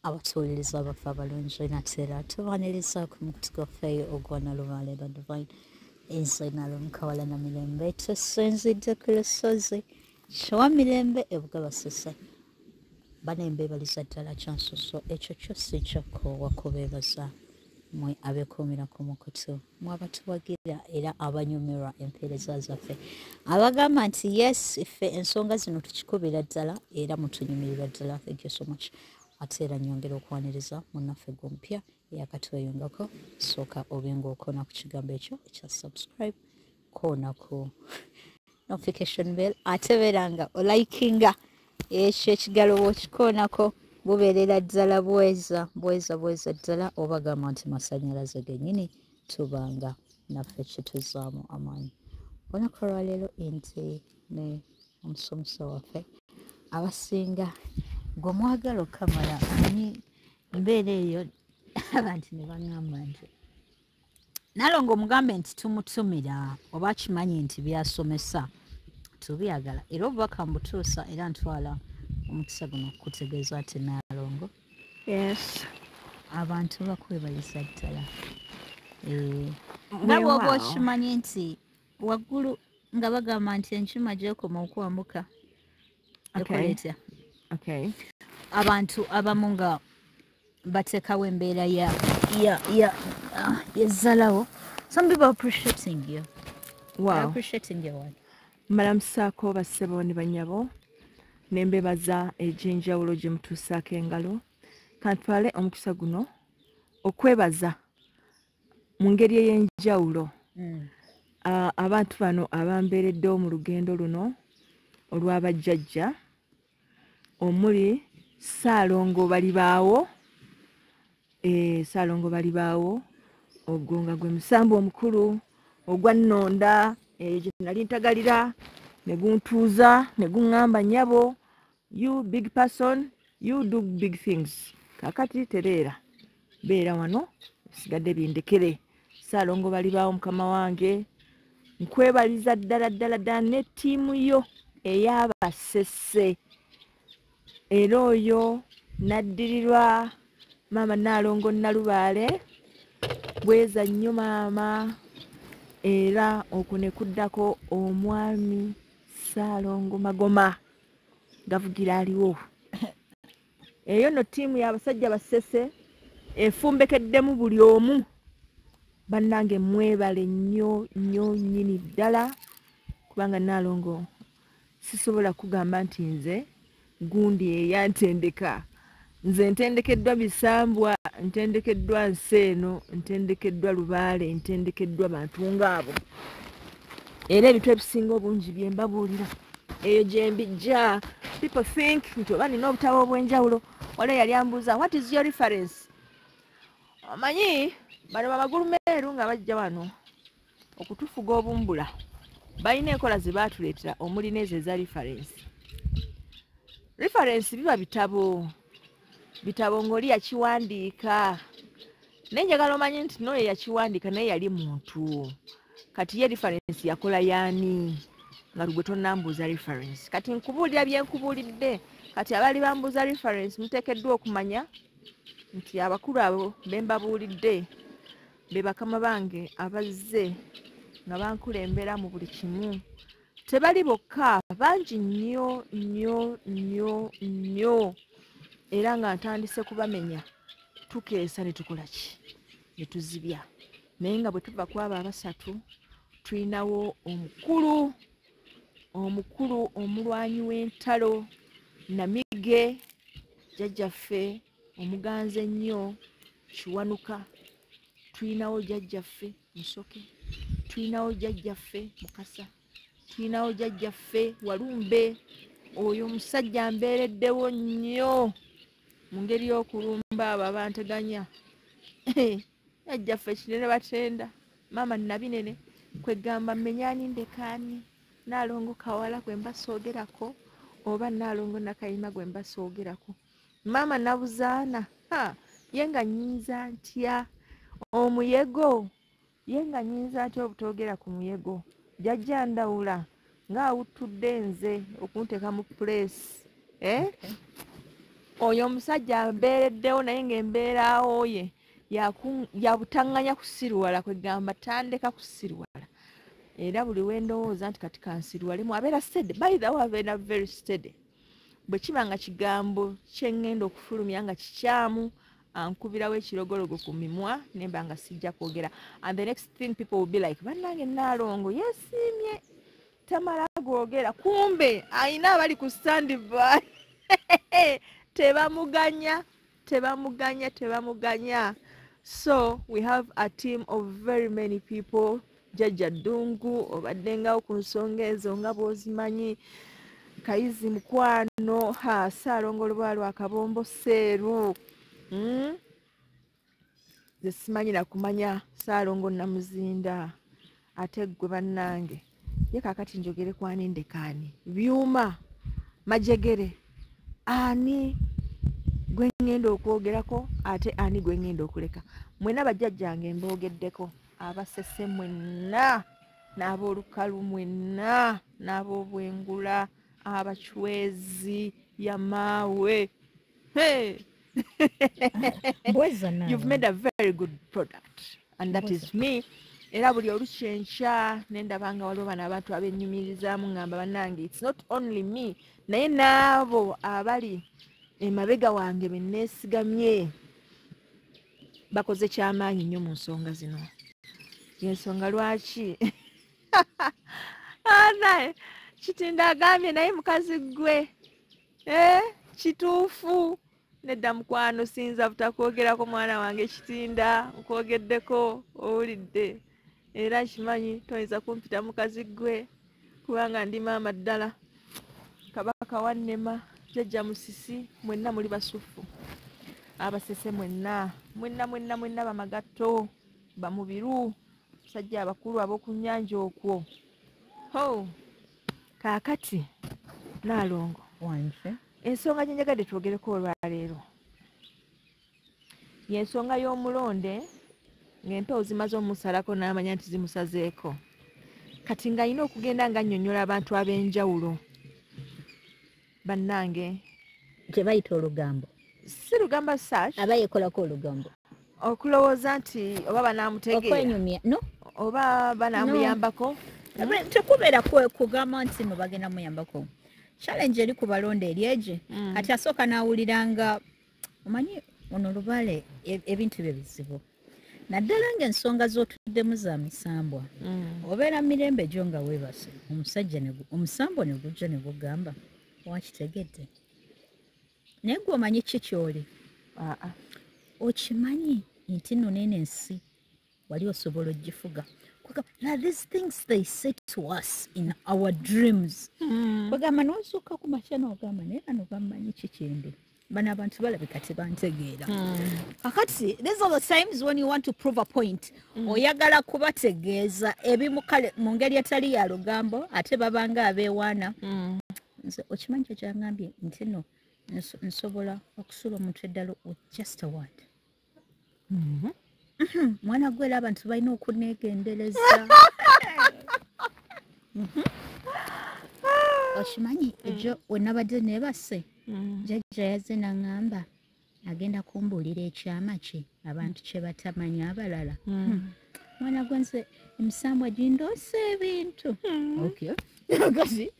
Abatuwuliriza abaffe abalungi, natera tubaniriza ku mukutu gwaffe ogwa Nalubaale Divine. Ensi Nalomukawala na Mirembe, tusinzidde ku lusozi Kiwa Mirembe Ebugabasese. Banembeebaliza ddala kyansuso, ekyo kyo si kyakoowa kubeebaza mwe abeekuumira ku mukutu, mwe abatuwagira era abanyumirwa empeereza zaffe, abagamba nti yes, ffe ensonga zino tukikubira ddala era mutunyumirirwa ddala. Thank you so much. Ate era nyongera okwaniriza munnaffe gwomupya eyakatweyungako. Sooka obe ng'okoona ku kigambo ekyo ekya subscribe, koona ku notification bell, ate beera nga olikinga ekyo ekigalo. Bw'okikoonako bubeerera ddala bweza bweza bweza ddala, oba gamba nti masanyalaze gennyini, tubanga naffe kituzaamu amaanyi. Olunaku olwaleero nti ne omusomesa waffe abasinga gwe mwagala okamala amanyi mbeera eyo, abantu ne baŋŋamba nti Nalongo omugambe nti tumutumira oba akimanyi nti byasomesa tubyagala era obubaka mbutuusa. Era ntwala omukisa guno okutegeeza nti Nalongo, Yes. abantu bakwebaliza ddala. Nga bw'oba okimanyi nti waggulu nga bagamba nti enkima gyekoma okwambuka ekola etya? Abantu abamu nga bateekawo embeera ya yezzalawo. Some people are appreciating you. Are appreciating your work. Mbalamusaako bassebo ne bannyabo, ne mbebaza egy'enjawulo gye mutuusaako engalo. Kantwale omukisa guno okwebaza mu ngeri ey'enjawulo abantu bano abambeereddewo mu lugendo luno olw'abajjajja, omuli Ssaalongo Balibaawo, Ssaalongo Balibaawo, ogwo nga gwe musambu omukulu ogwa nnonda eyo gye nali ntagalira, ne guntuuza ne guŋŋamba, "Nnyabo, you big person, you do big things. Kaakati tereera, beera wano, bisigadde bindekere." Ssaalongo Balibaawo, mukama wange, nkwebaliza ddala ddala ddala ne ttiimu yo ey'Abasese. Era oyo n'addirirwa maama Nnaalongo Nnalubaale, bweza nnyo maama. Era okwo ne kuddako omwami Ssaalongo Magoma Gavugira aliwo. Eyo nno ttiimu y'abasajja Basese efumbekeddemu buli omu. Bannange, mwebale nnyo nnyo nnyini ddala, kubanga Nnaalongo sisobola kugamba nti nze gundi eyantendeka. Nze ntendekeddwa misambwa, ntendekeddwa nsi eno, ntendekeddwa lubaale, ntendekeddwa bantu ngaabo. Era ebintu ebisinga obungi bye mbabuulira eyo gye mbijja. People think nti oba nina obutabo obw'enjawulo. Waliwo yali ambuuza, "What is your reference?" Omanyi bano bamagulu meeru nga bajja wano okutufuga obumbula, balina enkola ze baatuleetera omuli n'ezo eza reference. Reference biba bitabo bitabo ng'oli yakiwandiika, naye njagala omanye nti n'oyo yakiwandiika naye yali muntu. Kati ye reference yakola yaani? Nga gwe tonnambuuza reference, kati nkubuulira bye nkubuulidde. Kati abaali bambuuza reference, muteekeddwa okumanya nti abakulu abo be mbabuulidde be bakama bange abazze nga bankulembera mu buli kimu. Tebali bokka, bangi nnyo nnyo nnyo nnyo, era nga ntandise kubamenya tukeesa ne tukola ki ne tuzibya. Naye nga bwe tuva ku abo abasatu, tulinawo omukulu omukulu omulwanyi w'entalo Namige, jjajjaffe omuganzi ennyo Kiwanuka. Tulinawo jjajjaffe Musoke, tulinawo jjajjaffe Mukasa, tulinawo jjajjaffe Walumbe. Oyo omusajja mbeereddewo nnyo mu ngeri y'okulumba abo abanteganya. Jjajjaffe Kinene Batenda, maama Nabinene, kwegamba mmenyani ndekaani? Naalongo Kawala gwe mba soogerako, oba Naalongo Nakayima gwe mba soogerako, maama Nabuzaana, ha, ye nga nnyinza ntya omuyego, ye nga nnyinza ntya obutoogera ku muyego? Jjajja Ndawula ng'awuttudde nze okunteeka mu place, eh? Oyo omusajja ambeereddewo naye ng'embeerawo ye yabutaŋŋanya kusiruwala, kwegamba tandeka kusiruwala. Era buli we ndowooza nti kati kansiruwalemu abeera steady, by the way abeera very steady. Bwe kiba nga kigambo kye ŋŋenda okufulumya nga kikyamu, ankubirawo ekirogologo ku mimwa nemba nga sijja kwogera. And the next thing people will be like, bannange Nnaalongo yeesiimye tamala googera, kumbe ayina abali ku standby. Tebamuganya, tebamuganya, tebamuganya. So we have a team of very many people. Jjajja Ddungu obaddengawo ku nsonga ezo nga bw'ozimanyi, Kayizi mukwano, ha Ssaalongo Lubaale Akabombo Sseeru, nze simanyi nakumanya Ssaalongo Namuzinda, ate ggwe bannange ye kaakati njogere ku ani ndeka ani? Byuma Majegere, ani gwe ŋŋenda okwogerako ate ani gwe ŋŋenda okuleka? Mwenna bajjajjange mboogeddeko, abasese mwenna n'ab'olukalu mwenna n'ab'obwengula, abachwezi yamaawe. Hey! You've made a very good product and that is me. Era buli olukya enkya nendaba nga waliwo bano abantu abennyumirizaamu, ngamba bannange it's not only me, naye n'abo abali emabega wange be neesigamye bakoze kyamaanyi nnyo mu nsonga zino. Yensonga lwaki naye Kitinda agambye naye mukazi ggwe kituufu. Nedda mukwano, siyinza butakwogerako mwana wange Kitinda, nkwogeddeko owulidde, era nkimanyi toyinza kumpita mukazi ggwe kubanga ndi maama ddala. Kabaka wannema, Jjajja Musisi, mwenna muli basufu, abasese mwenna mwenna mwenna mwenna, bamagatto bamubiru, basajja abakulu ab'oku nnyanja okwo. Ho kaakati Nnaalongo, ensonga gye njagadde twogereko olwaleero y'ensonga y'omulonde ng'empewo zimaze omusalako n'amanya nti zimusazeeko, kati ng'alina okugenda nga nnyonnyola abantu ab'enjawulo. Bannange, kye bayita olugambo, si lugamba such, aba yeekolako olugambo okulowooza nti oba banaamutegeera, okwenyumya, no, oba banaamuyambako. Tekubeera kugamba nti no bagenda muyambako. Challenge eri ku balonda eri egi, kati asooka n'awulira nga omanyi ono Lubaale ebintu bye bizibu, naddala ng'ensonga z'otuddemu za misambwa. Obeera mirembe gyo nga weebase, omusajja omusambwa ne gujja ne gugamba wakitegedde, naye gwe omanyi ki ky'oli? Okimanyi nti nno neeno ensi wali osobola ogifuga. Now these things they say to us in our dreams. Bagamba n'ozuuka ku makya n'ogamba naye bano bamanyi ki kyendi, bano abantu balabika tebantegeera. Kakati these are the times when you want to prove a point. Oyagala kubategeeza ebimu, kale mu ngeri etali ya lugambo, ate babanga abeewaana. Nze okimanyi kye kyangambye nti no nsobola okusula omuntu eddalo with just a word. Mwana gwe era abantu balina okuneegendereza. Okimanyi ejo we nabadde neebase, jjajja yazze n'aŋŋamba agenda kumbuulira ekyama kye abantu kye batamanya abalala. Mwana gwe nze emisambwa gindoose ebintu. Okay. Kati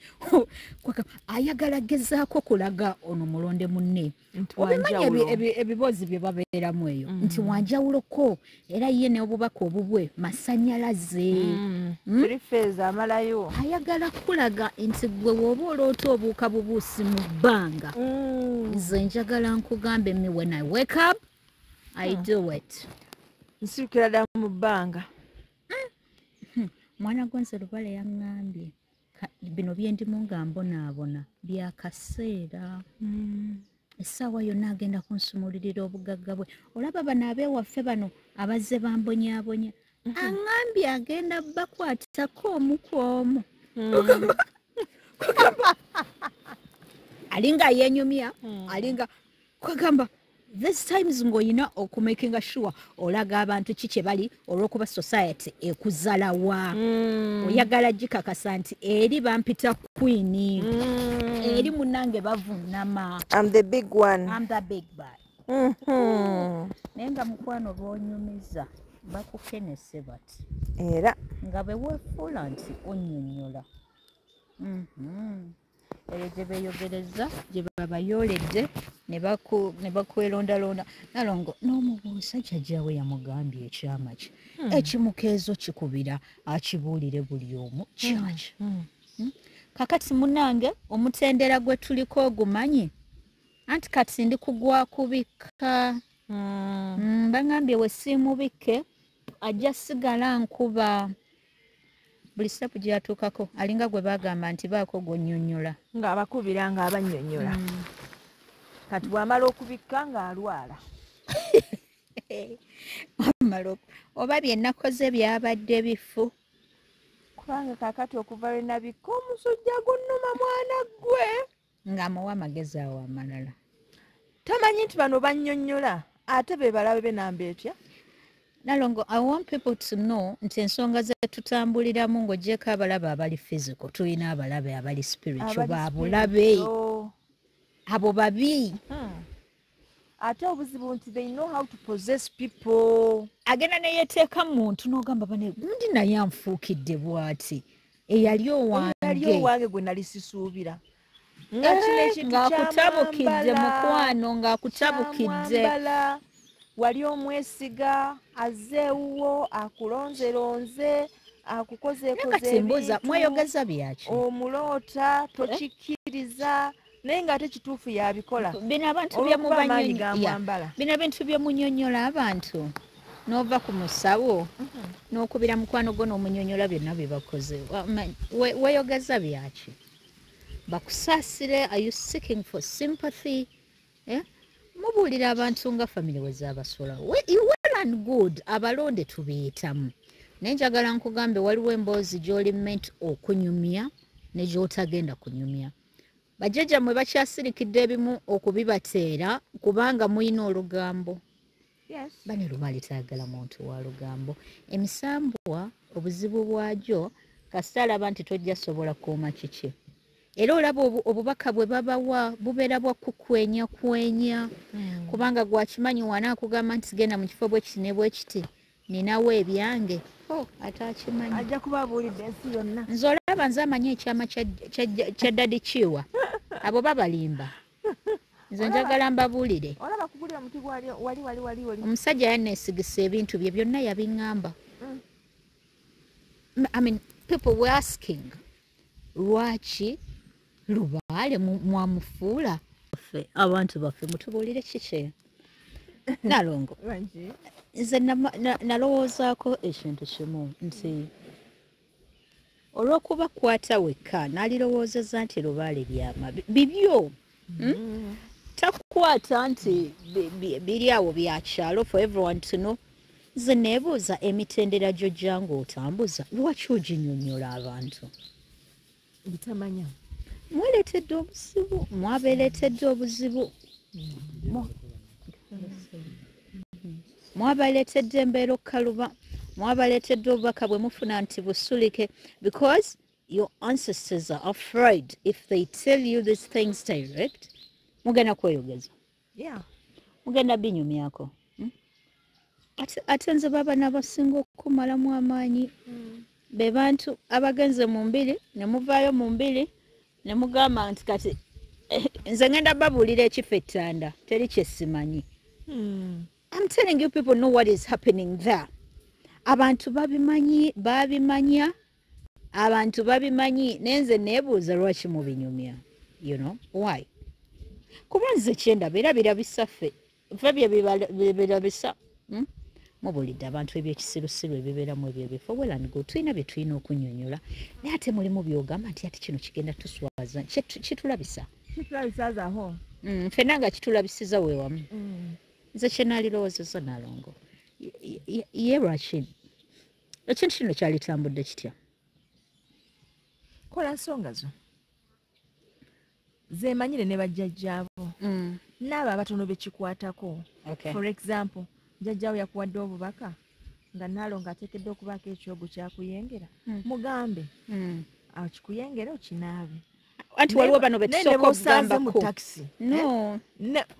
ayagala gezaako kulaga ono mulonde munne obimanyi ebiboozi bye babeeramu eyo nti wanjawuloko, era ye n'obubaka obubwe masannyalaze. Amalayo ayagala kulaga nti gwe woba oloota obuuka bubuusi mu bbanga, nze njagala nkugambe me when I wake up I do it. Nsirukira ddala mu bbanga. Mwana gwe nze Lubaale yaŋŋambye bino byendimu nga mbonaabona byakaseera. Essaawa yonna agenda kunsumulirira obugagga bwe. Olaba bano ab'ewaffe bano abazze bambonyaabonya, aŋŋambye agenda bakwatako omu ku omu. Alinga yeenyumya, alinga kwagamba These times ng'olina okumakinga sure olaga abantu ki kye bali, olw'okuba society ekuzalawa. Oyagala gikakasa nti eri bampita queen, eri munnange bavunama. I'm the big one. I'm the big bad. Naye nga mukwano b'onyumiza bakukenese bati. Era nga bwe weefuula nti onnyonnyola. Eyo gye beeyogereza, gye babayooledde ne bakwerondalonda. Nalongo n'omubuusa jjajjaawe yamugambye ekyama kye ekimukeezo kikubira akibuulire buli omu kyaki. Kakati munnange omutendera gwe tuliko ogumanyi, anti kati ndi kugwa kubikka. Bangambye we simubikke ajja sigala nkuba buli step gy'atuukako, alinga gwe bagamba nti baako gw'onnyonnyola. Ng'abakubira ng'abannyonnyola. Kati bw'amala okubikka ng'alwala. Oba bye nakoze byabadde bifu. Kubanga kaakati okuva lwe nabikka omusujja gunnuma mwana ggwe. Ng'amuwa amagezi awo amalala. Tamanyi nti bano bannyonnyola ate be balabe be namba etya? Nalongo, I want people to know nti ensonga ze tutambuliramu ng'oggyeko abalabe abali physical, tulina abalabe abali spiritual, babulabe abo babi. Ate obuzibu nti they know how to possess people. Agenda ne yeeteeka muntu n'ogamba bane gundi naye anfuukidde bw'ati, eyali owange gwe nali sisuubira. Ng'akutabukidde mukwano, ng'akutabukidde. Wali omwesiga, azze ewuwo, akulonzeronze, akukozeekoze ebintu. Mweyogeza byaki? Omuloota, tokikkiriza, naye ng'ate kituufu yabikola. Bino abantu bino ebintu bye munyonnyola abantu, n'ova ku musawo, n'okubira mukwano gwo n'omunyonnyola byonna bye bakoze. Weeyogeza byaki? Bakusaasire, are you seeking for sympathy? Mubuulira abantu nga family we zaabasula. Well and good, abalonde tubiyitamu. Naye njagala nkugambe waliwo emboozi gy'oli meant okunyumya ne gy'otagenda kunyumya. Bajjajjammwe bakyasirikidde ebimu okubibateera kubanga muyina olugambo. Bane lubaale tayagala muntu wa lugambo. Emisambwa obuzibu bwagyo kasita alaba nti tojja sobola kukuuma kiki. Era olaba obubaka bwe babawa bubeera bwa kukwenya kwenya. Kubanga gwakimanyi wana akugamba nti genda mu kifo bwe kiti ne bwe kiti, ninawo ebyange. Ate akimanyi. Ajja kuba abuulidde ensi yonna. Nze olaba nze amanyi ekyama kya Daddy Kiwa. Abo babalimba. Nze njagala mbabuulire. Olaba kugulira muti wali wali wali wali. Omusajja yanneesigisa ebintu bye byonna yabiŋŋamba. I mean, people were asking, lwaki lubaale mwamufuula? Abantu baffe mutubuulire kiki? Nalongo, nze nalowoozaako ekintu kimu nti olw'okuba kwata wekka nalirowoozezza nti lubaale byama bibyo. Takukwata nti biri awo bya kyalo for everyone to know. Nze neebuuza emitendera gy'ojja ng'otambuza lwaki oginyonnyola abantu? Bitamanya. Mweleetedde obuzibu, mwabeereetedde obuzibu. Mwabaleetedde embeera okkaluba, mwabaleetedde obubaka bwe mufuna nti busulike, because your ancestors are afraid if they tell you these things direct, mugenda kweyogeza. Mugenda binyumyako. Ate nze baba n'abasinga okumalamu amaanyi be bantu abagenze mu mbiri ne muvaayo mu mbiri ne mugamba nti kati nze ngenda babuulira ekifo ettanda teri kye simanyi. I'm telling you people know what is happening there. Abantu babimanyi, babimanya, abantu babimanyi, nenze neebuuza lwaki mubinyumya. You know, why? Kuba nze kyendaba era birabisa ffe, ffe bye birabisa. Mubulidde abantu ebyekisirusiru ebibeeramu ebyo ebifo. Well and good, tulina bye tulina okunnyonnyola, naye ate mulimu by'ogamba nti ate kino kigenda tuswaza, kitulabisa. Ffenna nga kitulabisiza weewamu. Nze kye naalirowoozezza Nalongo, ye lwaki ekintu kino kyalitambudde kitya? Kola nsonga zo. Zeemanyire ne bajjajjaabo n'abo abatono bekikwatako. For example, jjajjaawo yakuwadde obubaka nga Naalongo ateekeddwa okubaako ekyogo kyakuyengera, mugambe akikuyengere okinaabe. Anti waliwo bano betusooka okugambako mu taxi,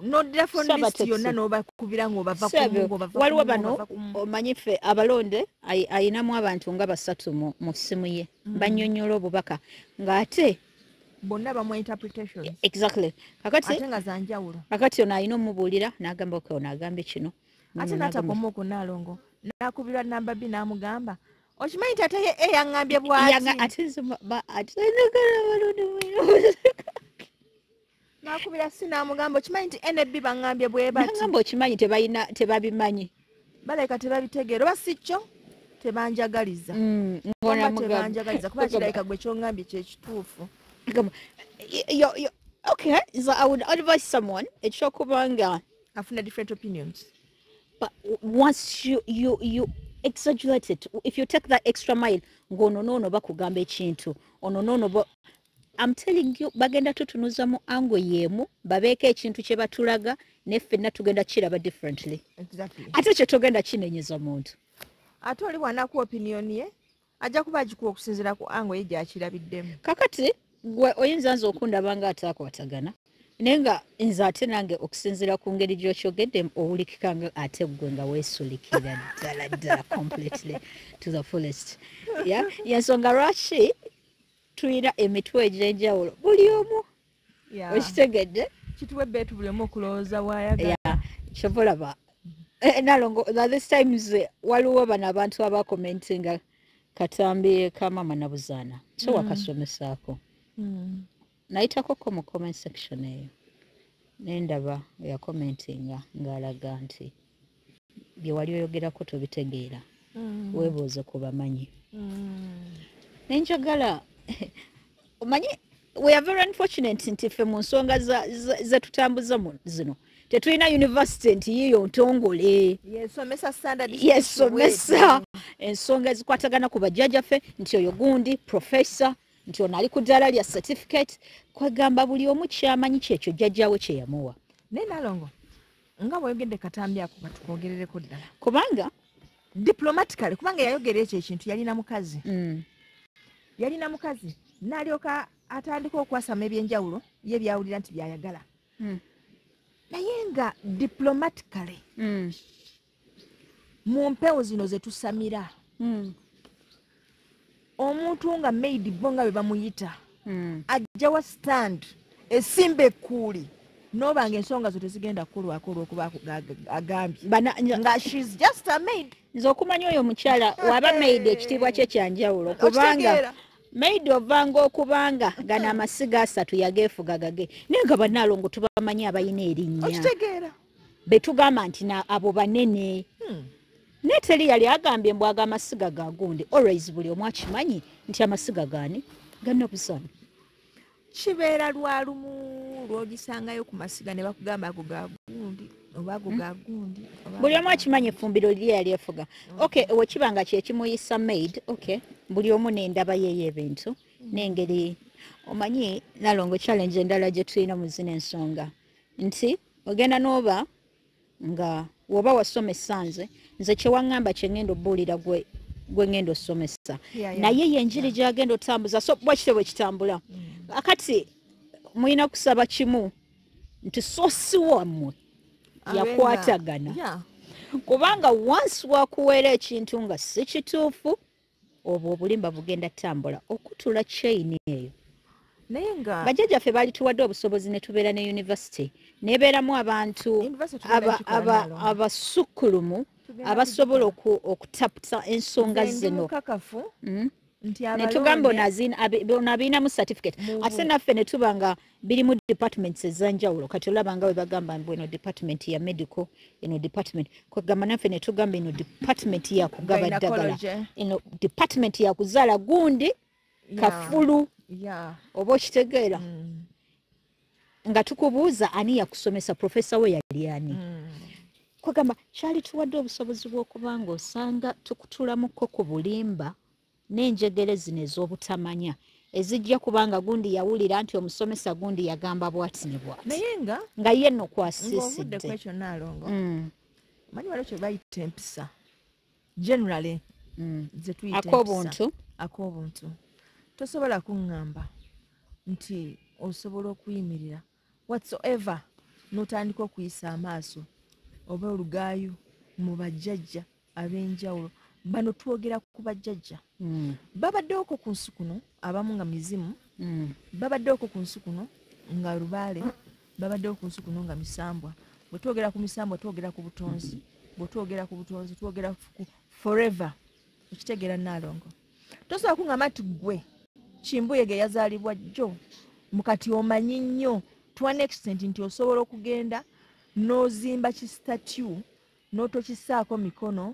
noddira phone list yonna n'obakubira ng'obava ku waliwo bano omanyi ffe abalonde ayinamu abantu nga basatu mu ssimu ye, bannyonnyola obubaka ng'ate bonna bamuwa interpretations. Exactly. Kakati ate nga za njawulo. Kakati ono alina omubuulira n'agamba okay, ono agambye kino, ate n'atakoma okwo Naalongo n'akubirwa namba B n'amugamba okimanyi nti ate ye yaŋŋambye bw'ati, ate njagala abalonde n'akubira C n'amugamba okimanyi nti NB baŋŋambye bwe bati, n'agamba okimanyi tebalina tebabimanyi, balabika tebabitegeera oba si kyo tebanjagaliza, tebanjagaliza kuba kirabika gwe ky'oŋŋambye kye kituufu. Okay, so I would advise someone ekyokubanga afuna different opinions, but once you exaggerate it, if you take that extra mile, ng'ono noono bakugamba ekintu, ono noono, I'm telling you, bagenda tutunuza mu ango y'emu, babeeko ekintu kye batulaga ne ffenna tugenda kiraba differently. Exactly. Ate kye togenda kinenyeza muntu. Ate oli bw'anaakuwa opinion ye ajja kuba agikuwa okusinziira ku ango ye gy'akirabiddemu. Kakati gwe oyinza nze okundaba nga ataakwatagana, naye nga nze ate nange okusinziira ku ngeri gy'okyogedde owulikika nga ate ggwe nga weesulikira ddala ddala completely to the fullest. Yeah? Yensonga lwaki tulina emitwe egy'enjawulo buli omu okitegedde, kituwa ebbeetu buli omu okulowooza bw'ayagala. Kyova olaba Nalongo this times waliwo bano abantu abakomentinga katambi ka Maama Nabuzaana, so wakasomesaako. Nayitakoko mu comment section eyo nendaba yakomentinga ng'alaga nti bye wali oyogerako tobitegeera, weebuuze ku bamanyi. Nenjagala omanyi we are very unfortunate nti ffe mu nsonga zetutambuza zino tetulina university nti yiyo ntongole yesomesa ensonga ezikwatagana ku bajjajjaffe nti oyo gundi professor, nti ono ali ku ddaala lya certificate, kwegamba buli omu kyamanyi kyekyo jjajjaawe kye yamuwa. Naye Nalongo nga bw'oyogedde katambi ako katukwogerereko ddala, kubanga diplomatically, kubanga yayogera ekyo ekintu yalina mukazi, yalina mukazi n'alyoka atandika okwasama ebyenjawulo ye byawulira nti byayagala, naye nga diplomatically mu mpewo zino ze tusamira, omuntu nga maid bo nga bwe bamuyita ajja wa stand esimba ekkuuli n'obanga ensonga zo tezigenda kukolwako olw'okuba agambye nga she's just a maid. Nze okumanya oyo omukyala waba maid ekitiibwa kye kyanjawulo, kubanga maid ovanga okubanga gano amasiga asatu yageefuga gage, naye nga bannaalongo tubamanyi abalina erinnya, betugamba nti abo banene. Naye teri yali agambye mbw aga amasiga ga gundi, always buli omu akimanyi nti amasiga gaani ga Nabuzaana. Kibeera lwalumu lw'ogisangayo ku masiga ne bakugamba ago ga gundi oba ago ga gundi, buli omu akimanyi effumbiro liri yali efuga. Okay, wekiba nga kyekimuyisa maid, okay, buli omu n'endaba ye y'ebintu n'engeri. Omanyi Nalongo challenge endala gye tulina mu zino ensonga nti ogenda n'oba nga woba wasomesa nze kye waŋŋamba kye ŋŋenda obbuulira gwe ŋŋenda osomesa, naye yenjiri gy'agenda otambuza, so bwekityo bwe kitambula. Akati mulina kusaba kimu nti sosi wammwe yakwatagana, kubanga once wakuweera ekintu nga si kituufu obwo obulimba bugenda tambula okutula chain eyo. Naye nga bajjajjaffe baali tuwadde obusobozi ne tubeera ne university nebeeramu abantu abasukkulumu abasobola okutaputa ensonga zino, ne tugamba ono abiinamu certificate, ate naffe ne tuba nga birimu departments ez'enjawulo. Kati olaba nga bwe bagamba mbu eno department ya medical, eno department, kwegamba naffe ne tugamba eno department ya kugaba ddagala, eno department ya kuzaala gundi kafulu, oba okitegeera, nga tukubuuza ani yakusomesa, professor we yali ani. Kwegamba kyali tuwadde obusobozi bw'okuba nga osanga tukutulamuko ku bulimba n'enjegere zino ez'obutamanya, Ezijja kubanga gundi yawulira nti omusomesa gundi yagamba bw'ati ne bw'ati. Naye nga ye nno kwasiisidde. Ng'ovudde ku ekyo Nnaalongo. Manyi waliwo kye bayita empisa. Generally, ze tuyita empisa. Ak'obuntu. Ak'obuntu. Tosobola kuŋŋamba nti osobola okuyimirira whatsoever n'otandika okuyisa amaaso oba olugaayu mu bajjajja ab'enjawulo. Bano twogera ku bajjajja. Babaddewoko ku nsi kuno abamu nga mizimu, babaddewoko ku nsi kuno nga lubaale, babaddewo ku nsi kuno nga misambwa. Bwe twogera ku misambwa twogera ku butonzi, bwe twogera ku butonzi twogera ku forever. Okitegeera Nnaalongo? Tosobola kuŋŋamba nti ggwe Kimbuyege yazaalibwa jjo mukati omanyi nnyo to an extent nti osobola okugenda n'ozimba ki statue n'otokisaako mikono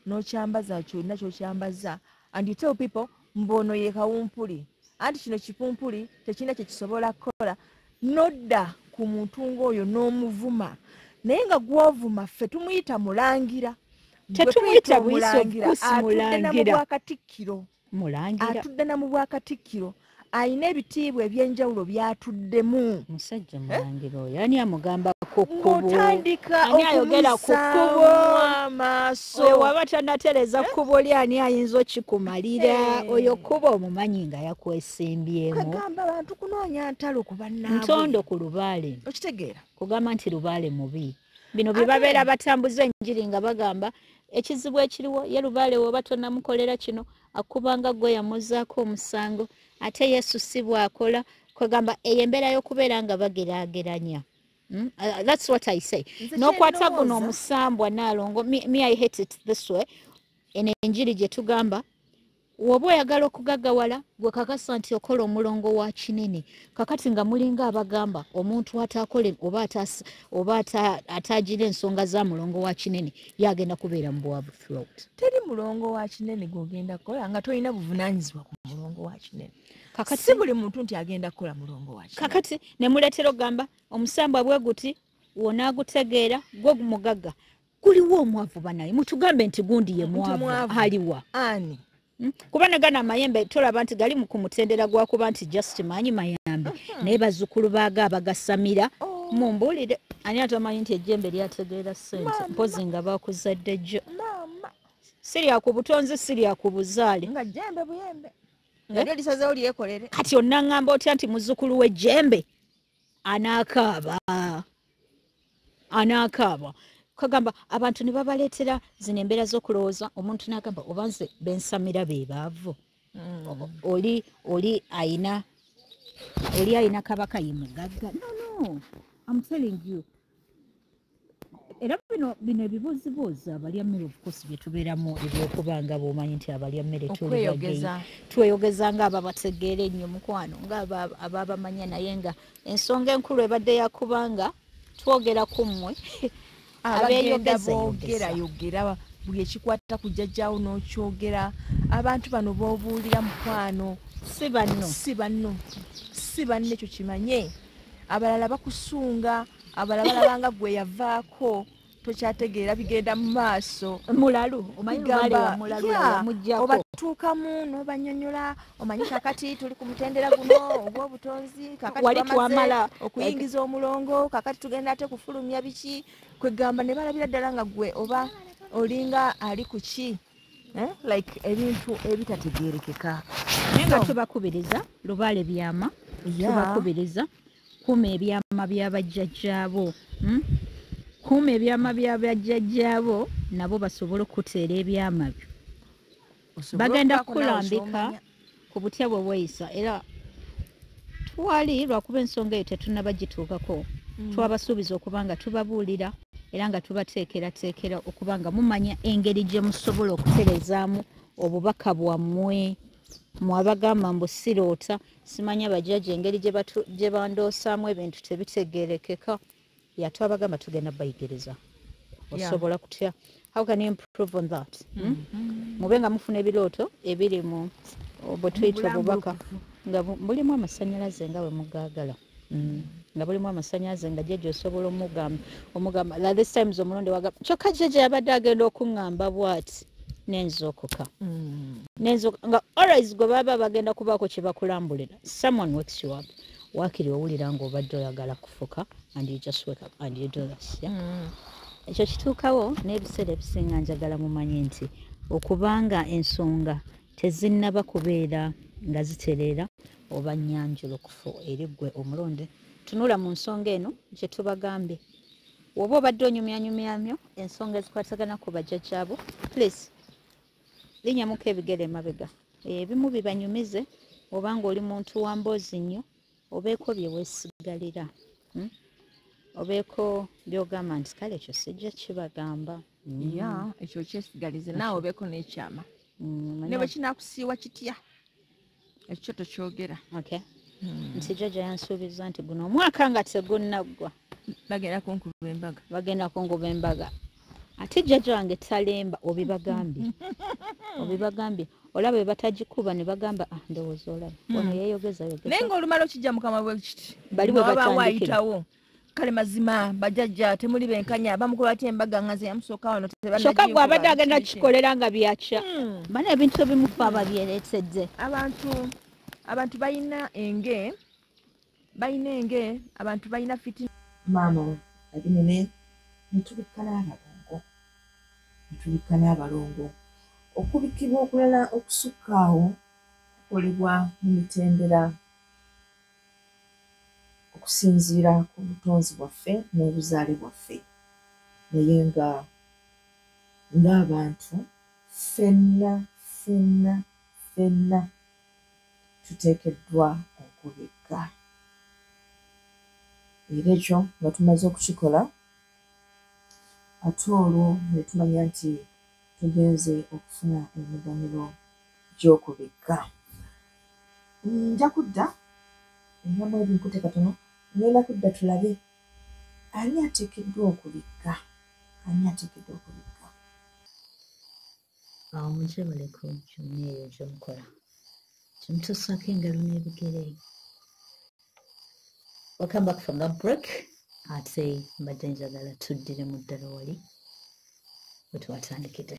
n'okyambaza kyonna ky'okyambaza and you tell people mbu ono ye kawumpuli anti kino kipumpuli tekirina kye kisobola kukola, n'odda ku muntu ng'oyo n'omuvuma. Naye nga gw'ovuma ffe tumuyita mulangira. Tetumuyita buyisa obukusi mulangira. Mulangira. Atudde na mu bwakatikkiro. Ayina ebitiibwa eby'enjawulo by'atuddemu. Musajja mulangira oyo ani amugamba ku kkubo? Ng'otandika Ani ayogera ku kkubo? amaaso. Oyo waba tannatereeza kkubo lye ani ayinza okikumalira? Oyo kkubo omumanyi nga yakwesimbyemu. Kagamba abantu kunoonya ntalo ku bannaabwe. Ntondo ku lubaale. Okitegeera? Kugamba nti lubaale mubi. Bino bye babeera batambuza enjiri nga bagamba ekizibu ekiriwo ye lubaale woba tonnamukolera kino akubanga gwe yamuzaako omusango ate Yesu si bw'akola. Kwegamba eyo embeera y'okubeera nga bageraageranya. That's what I say. N'okwata guno omusambwa Nnaalongo, me I hate it this way. Eno enjiri gye tugamba woba oyagala okugaggawala gwe kakasa nti okola omulongo wa kinene. Kakati nga mulinga abagamba omuntu ataakole oba ataagira ensonga za mulongo wa kinene yagenda kubeera mu bwavu throat. Teri mulongo wa kinene gw'ogenda kukola nga tolina buvunaanyizibwa ku mulongo wa kinene. Si buli muntu nti agenda kukola mulongo wa kinene. Kakati ne muleetera okugamba omusambwa bwe guti wonaagutegeera gwe mugagga. Guliwo omwavu banaye mutugambe nti gundi ye mwavu aliwa. Ani? Kuba nagana amayembe tolaba nti gali ku mutendera gwa kuba nti just manyi mayambe naye bazzukulu baago abagasamira. Mumbuulire ani atamanyi nti ejjembe lyategeera ssente mpozi nga bakuzadde jjo. Sirya ku butonzi sirya ku buzaale. Nga jjembe buyembe nga lyo lisazeewo lyekolere. Kati onnaŋŋamba otya nti muzzukulu w'ejjembe anaakaaba anaakaaba. Kagamba abantu ne babaleetera zino embeera z'okulowooza omuntu n'agamba oba nze bensamira be baavu. Oli ayina kabaka ye mugagga. No, I'm telling you. Era bino ebibuuzibuuzi abalya mmere of course bye tubeeramu ebyokubanga bw'omanyi nti abalya mmere tweyogeza nga ababategeera ennyo mukwano nga ababamanya naye nga ensonga enkulu ebadde yakubanga twogera ku mmwe. Abagenda boogera yogera buli ekikwata ku jjajjaawo n'okyogera. Abantu bano b'obuulira mukwano si banno si banno si banno ekyo kimanye. Abalala bakusunga, abalala balabanga gwe yavaako tokyategeera bigenda mu maaso. Mulalu omanyi lubaale mulalu yamuggyako. Obatuukamu n'obanyonnyola omanyi kakati tuli ku mutendera guno ogw'obutonzi kakati twamala okuyingiza omulongo kakati tugenda ate kufulumya biki kwegamba ne balabira ddala nga gwe oba olinga ali ku ki like ebintu ebitategeerekeka. Naye nga tubakubiriza lubaale byama, tubakubiriza kuuma ebyama by'abajjajjaabo. Kuuma ebyama by'abajjajjaabo nabo basobole okuteera ebyama byo. Bagenda kulambika ku butya bwe weeyisa. Era twali lwakuba ensonga eyo tetunnabagituukako twabasuubiza okuba nga tubabuulira era nga tubateekerateekera okuba nga mumanya engeri gye musobola okuterezaamu obubaka bwammwe. Mwabagamba mbu siroota simanya bajjajja engeri gye bandoosaamu ebintu tebitegeerekeka. Yatwabagamba tugenda bayigiriza osobola kutya. How can you improve on that? Mube nga mufuna ebirooto ebiri mu bwe tuyita obubaka nga mulimu amasannyalaze nga bwe mugaagala. Nga bulimu amasannyalaze nga jjajja osobola omugamba like this times omulundi wagamba kyokka jjajja yabadde agenda okuŋŋamba bw'ati. Nenzokoka. Nenzoka nga always gwe baba bagenda kubaako kye bakulambulira. Someone wakes you up. Waakiri owulira ng'obadde oyagala kufuka and you just wake up and you do this. Yeah? Ekyo kituukawo n'ebiseera ebisinga njagala mumanye nti okubanga ensonga tezinnaba kubeera nga zitereera oba nnyanjulukufu eri ggwe omulonde. Tunula mu nsonga eno gye tubagambye. Oba obadde onyumyanyumyamyo ensonga ezikwatagana ku bajjajjaabo, please linnyamuko ebigere emabega. Ebimu bibanyumize obanga oli muntu wa mboozi nnyo, obeeko bye weesigalira. Obeeko by'ogamba nti kale ekyo sijja kibagamba. Ya, ekyo kyesigalize naawe obeeko n'ekyama. Ne bwe kinaakusiiwa kitya, ekyo tokyogera. Okay. Nti jjajja yansuubiza nti guno omwaka nga tegunnaggwa bagenda kunkuba embaga. Bagenda kunkuba embaga. Ate jjajja wange talemba, obibagambye. Obibagambye. Olaba bwe batagikuba ne bagamba, ah, ndowooza olaba. Ono yeeyogeza yogeza. Naye ng'olumala okijja mukama bwe kiti. Bali bwe Nga wabaawo batandikira. ayitawo. Kale mazima bajjajja temuli benkanya, bamukuba batya embaga nga nze yamusooka wano tebannagikuba. Kyokka gwe abadde agenda kikolera nga byakya. Bano ebintu ebimufa ababyereetedde. Abantu balina enge, balina enge, abantu balina fitina. Maama abinene ne tubikka n'abalongo. Ne tubikka n'abalongo. Okubikkibwa okulala okusukka awo kukolebwa mu mitendera okusinziira ku butonzi bwaffe n'obuzaale bwaffe. Naye nga ng'abantu ffenna ffenna ffenna tuteekeddwa okubikka. Era ekyo nga tumaze okukikola, ate olwo ne tumanya nti tugenze okufuna emiganyulo gy'okubikka. Nja kudda nyamu ebinkute katono, ngenda kudda tulabe ani ateekeddwa okubikka, ani ateekeddwa okubikka. Awo mujebaleko gyonna eyo gy'omukola. Kimutuusaako engalo n'ebigere. Welcome back from that break. Ate mbadde njagala tuddire mu ddala wali we twatandikidde.